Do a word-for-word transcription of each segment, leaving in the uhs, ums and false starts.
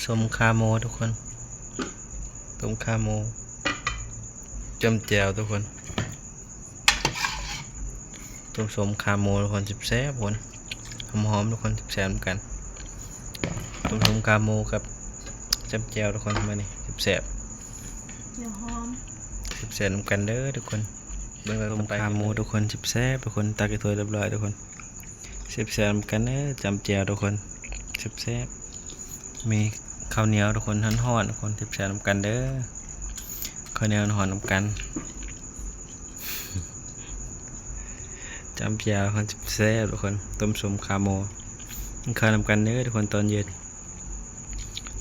ส้มขาหมูทุกคน ต้มขาหมู จ้ำแจ่วทุกคน ต้มส้มขาหมูทุกคน แซ่บๆทุกคน หอมๆทุกคน แซ่บๆนำกัน ต้มส้มขาหมูกับจ้ำแจ่วทุกคน มานี่แซ่บๆ เดี๋ยวหอม แซ่บๆนำกันเด้อทุกคน เบิ่งกัน ต้มขาหมูทุกคน แซ่บๆทุกคน ตักใส่ถ้วยเรียบร้อยทุกคน แซ่บๆนำกันเด้อ จ้ำแจ่วทุกคน แซ่บๆ มีข้าวเหนียวทุกคน ฮ้อนๆทุกคน แซ่บๆนำกันเด้อ ข้าวเหนียวฮ้อนๆนำกัน จ้ำแจ่วทุกคน แซ่บๆทุกคน ต้มส้มขาหมู กินข้าวนำกันเด้อทุกคน ตอนเย็น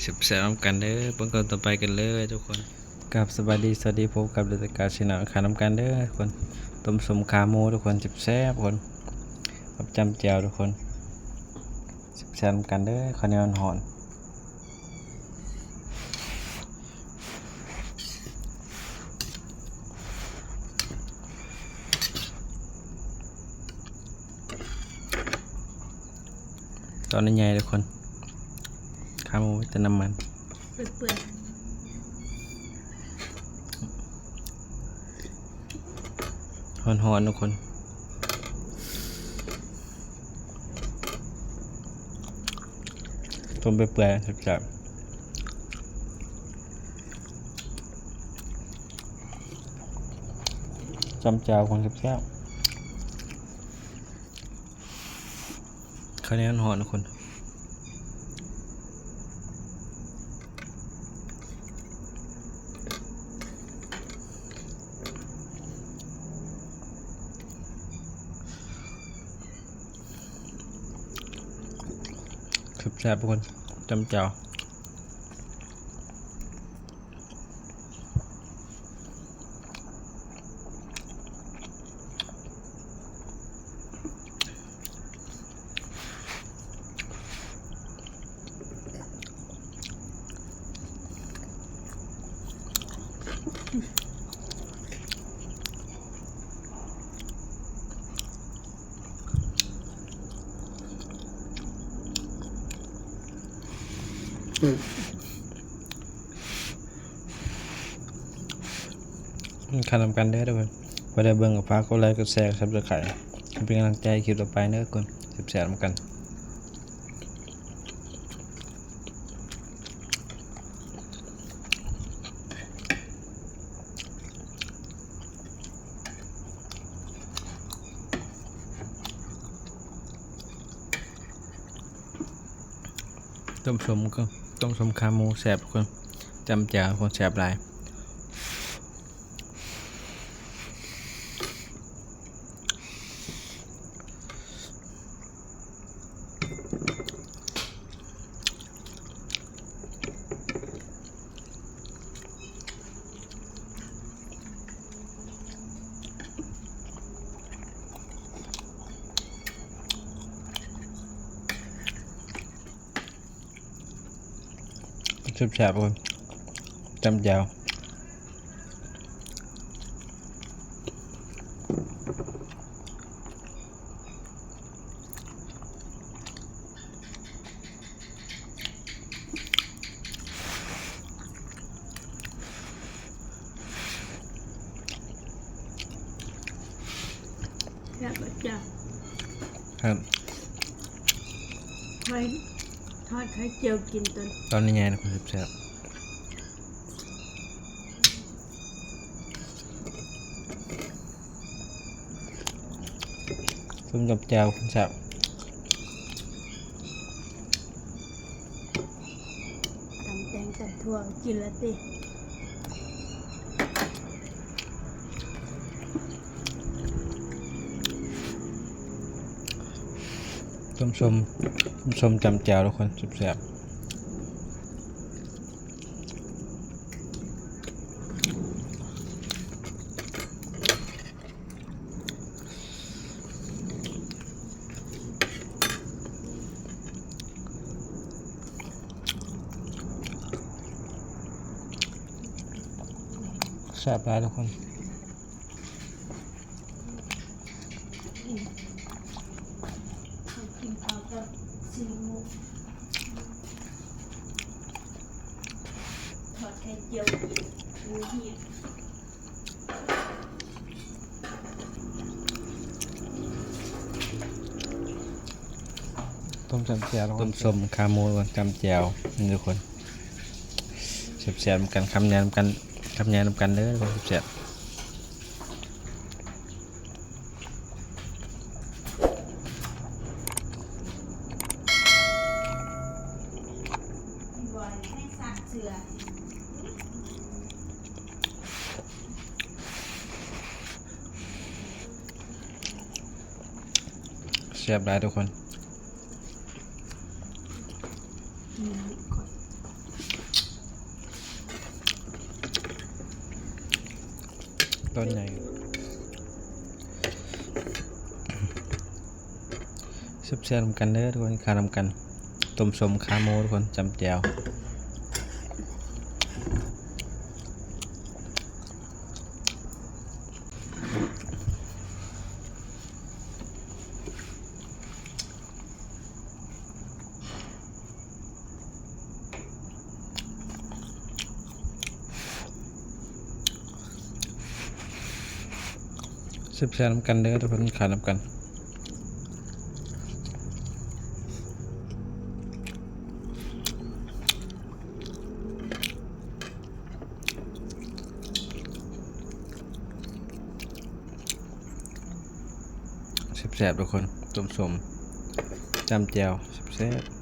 แซ่บๆนำกันเด้อ เบิ่งกันต่อไปกันเลยทุกคน ครับ สบายดี สวัสดี พบกับเดอะสกาชแนล ข้าวนำกันเด้อทุกคน ต้มส้มขาหมูทุกคน แซ่บๆทุกคน กับจ้ำแจ่วทุกคน แซ่บๆนำกันเด้อ ข้าวเหนียวฮ้อน ตอนนี้ใหญ่ทุกคน ขาหมูแต่น้ำมัน เปื่อยๆ ฮ้อนๆทุกคน ต้มเปื่อยๆ แซ่บๆ จ้ำแจ่วคนแซ่บๆ ข้าวเหนียวฮ้อนๆทุกคน แซ่บๆทุกคน จ้ำแจ่ว อืม ข้าวนำกันเด้อทุกคน พอได้เบิ่งก็ฝากกดไลค์ กดแชร์ กดซับสไครบ์ เป็นกำลังใจคลิปต่อไปเด้อทุกคน แซ่บๆนำกัน ต้มส้มก็ ต้มส้มขาหมูแซ่บทุกคน จ้ำแจ่วทุกคน แซ่บหลาย แซ่บๆทุกคน จ้ำแจ่ว แซ่บบ่จ้ะ ครับ ไข่ ทอดไข่เจียวกินตอน ตอนนี้ไงนะ แซ่บๆ ส้มกับแจ่ว แซ่บ ตำแตงตำถั่วกินแล้วติ ต้มส้ม ต้มส้มจ้ำแจ่วทุกคน แซ่บๆ แซ่บหลายทุกคน กินข้าวกับซีอิ๊ว เดียวกิน มีเห็ด ต้มจำแจ่ว ต้มส้มขาหมูก่อน จำแจ่ว นี่ทุกคน แซ่บๆนำกัน คำใหญ่นำกัน คำใหญ่นำกันเด้อทุกคน แซ่บๆ แซ่บหลายทุกคน ต้นใหญ่ แซ่บๆนำกันเด้อทุกคน คานำกัน ต้มส้มขาหมูทุกคน จำแจ่ว แซ่บๆนำกันเด้อทุกคน คานำกัน แซ่บๆทุกคน ต้มส้ม จำแจ่ว แซ่บๆ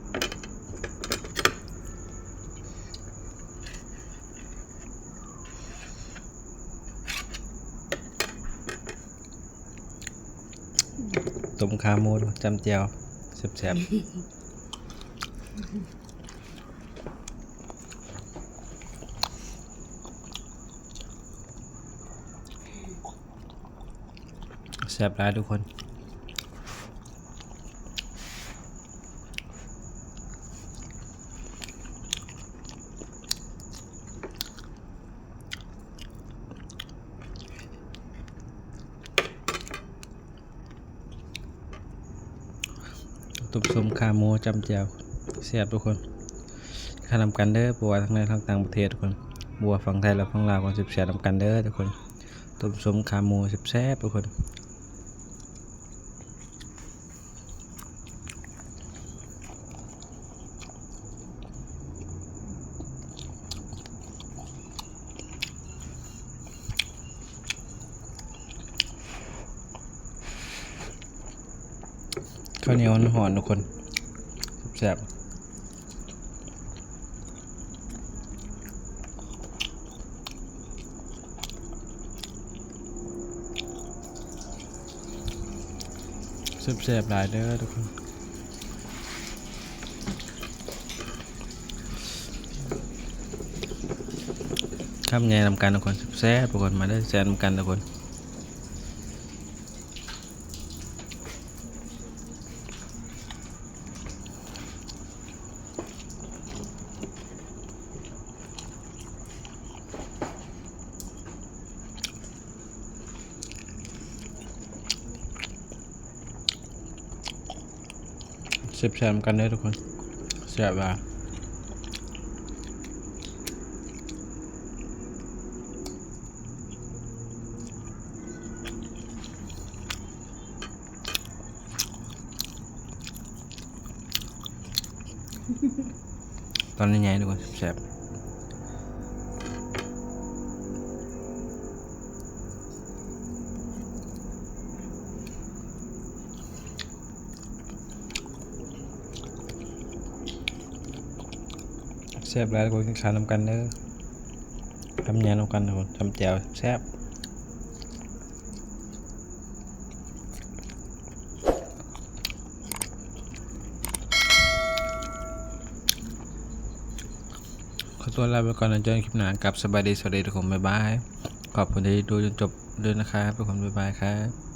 ต้มขาหมู จำแจ่ว แซ่บๆ แซ่บหลายทุกคน ต้มส้มขาหมู จำแจ่ว แซ่บทุกคน คานำกันเด้อ บ่ว่าทั้งในทั้งต่างประเทศทุกคน บ่ว่าฝั่งไทยและฝั่งลาวก็แซ่บๆนำกันเด้อทุกคน ต้มส้มขาหมูแซ่บๆทุกคน ข้าวเหนียวหอนๆทุกคน แซ่บๆ แซ่บๆหลายเด้อทุกคน คำใหญ่นำกันทุกคน แซ่บๆทุกคน มาเด้อ แซ่บนำกันทุกคน แซ่บๆนำกันเด้อทุกคน แซ่บหลาย ตอนใหญ่ๆทุกคน แซ่บๆ แซ่บหลายทุกคน กินข้าวนำกันเด้อ คำใหญ่นำกันทุกคน จำแจ่วแซ่บ ขอตัวลาไปก่อนนะ เจอกันคลิปหน้าครับ สบายดี สวัสดีทุกคน บ๊ายบาย ขอบคุณที่ดูจนจบด้วยนะครับทุกคน บ๊ายบายครับ